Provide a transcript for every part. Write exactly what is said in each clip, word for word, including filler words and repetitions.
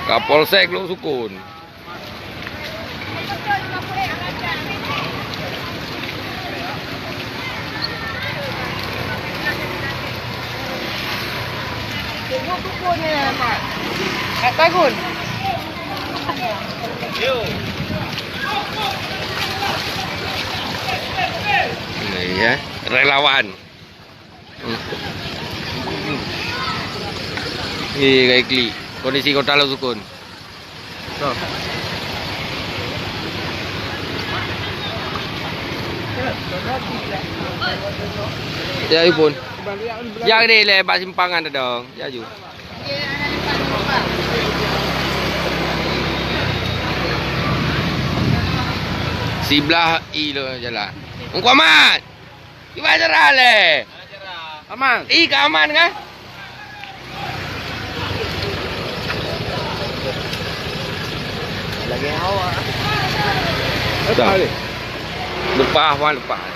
Kapolsek Lhoksukon. Iya, relawan. Hmm. Ni, gai klik. Kondisi kota Lhoksukon. Ya, ipun. Jak deh lé bak simpangan dong. Ya, ju. Siblah i lo jalan. Engkau Mat. Kiban cara lé? Aman. Ih, ka aman kah? Lagi hawa. Dah. Lepas, wan, lepas.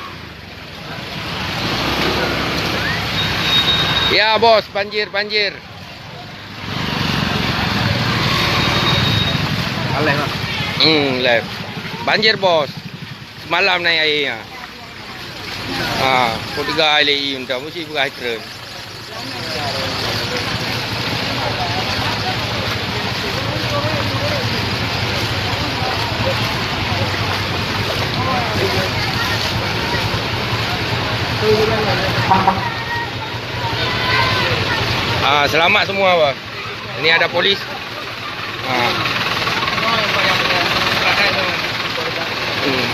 Ya, bos, banjir, banjir. Aleh, Mak. Hmm, leh. Banjir, bos. Semalam naik air, ya. Ha, pukul tiga hari lagi, entah mesti peugah treun. Ah, selamat semua, Bang. Ini ada polis. Ha. Hmm.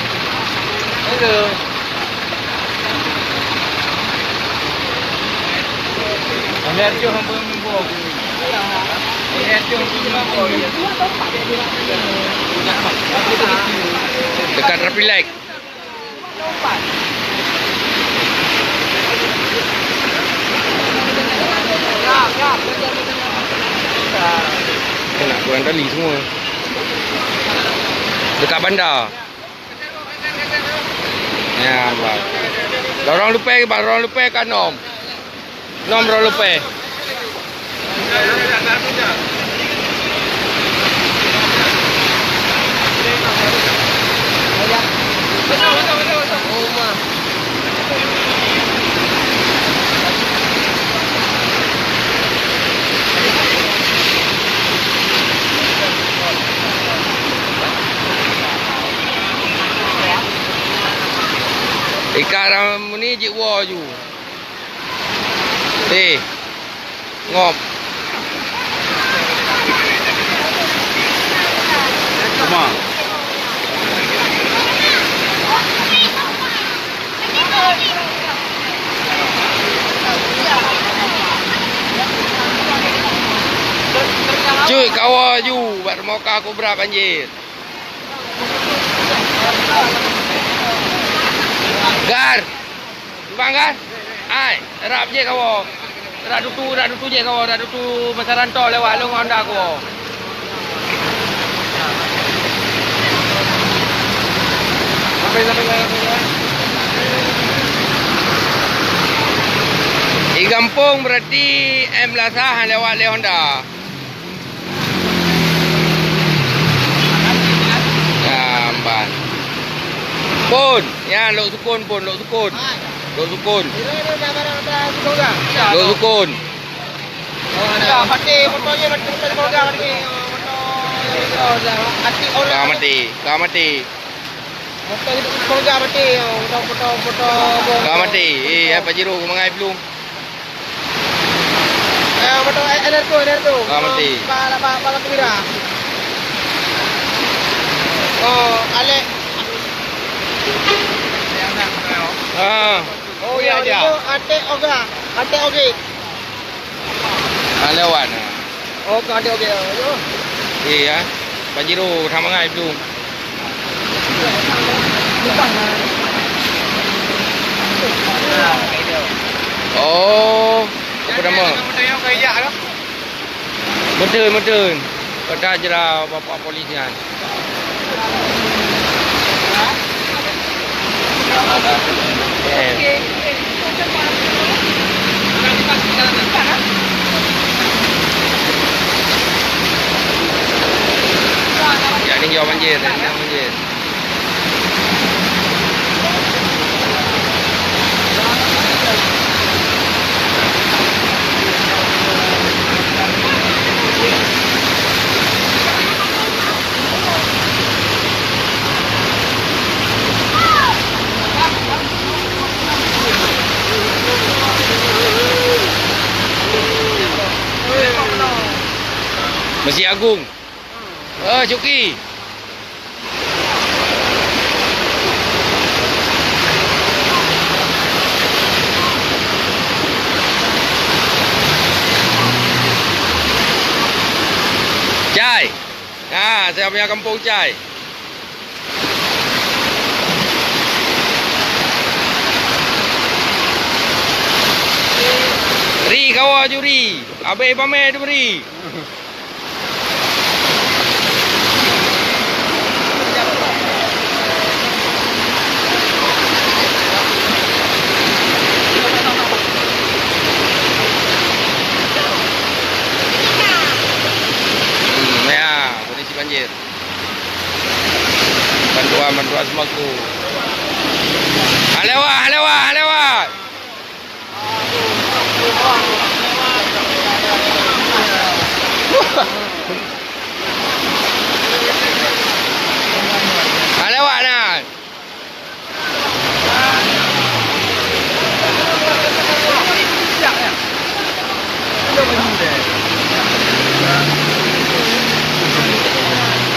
Dekat traffic light. Nak kurang tali semua. Dekat bandar. Ya, bang. Lorong Lupée, bang. Lorong Lupée kan, Om? Nom droe lupée. Ikan ram ni jeuet woe ju. Eh, ngop. Cuma. Cuy, kawa ju, bak rumoka kubra banjir. Gar. Bang kan? Ai, rap je kawo. Rap dutu, rap dutu je kawo, rap dutu masa rantau lewat lôn Honda kawo. Sampai, sampai, sampai, sampai. Di gampông berarti M Lasah lewat lé Honda. Jamban. Pun, ya, Lhoksukon pun, Lhoksukon. Lhoksukon. Lhoksukon. Ka mati, ka mati. Ka mati. Eh, ya, Pajero, mangai belum. Eh, moto, eh, N R tu, N R tu. Ah, mati. Pak, Pak, Pak Kemira. Oh, Alek. Ah. Oh, ya, ya. Itu Atek Oga. Atek Oge. Ah, lewat. Oh, ka ada Oge. Yo. Iya. Pajero, sama ngai belum. Oh, apa nama? Betul, betul. Kata je lah bapak polis nyan. Eh. Banjir, banjir. Masjid Agung. Eh, Syukri. Cai. Ha, saya punya kampung, Cai. Ri kawa juri. Abéh paméh tu ri. Hmm, ya, kondisi banjir. Bantuan, bantuan sembako. Ha lewat, ha lewat, ha lewat. Ha lewat na.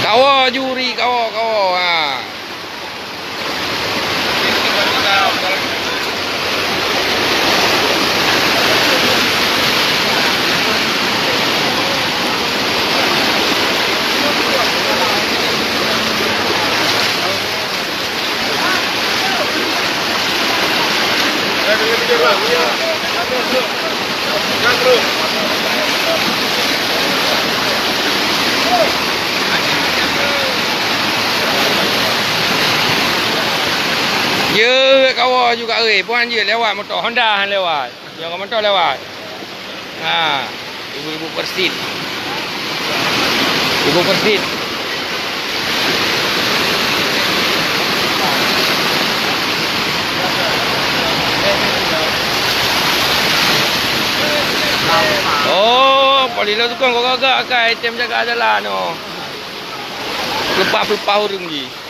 Kawa juri, kawa, kawa. Ha. Jeuet kawoe ju ka, eh, puan jeuet lewat moto Honda han lewat. Nyoe ka moto lewat. Ha, ibu-ibu persit. Ibu persit. Oh, polisi tukang gagak-gagak akai tem jaga jalan, oh. Pelepah-pelepah ureueng jih.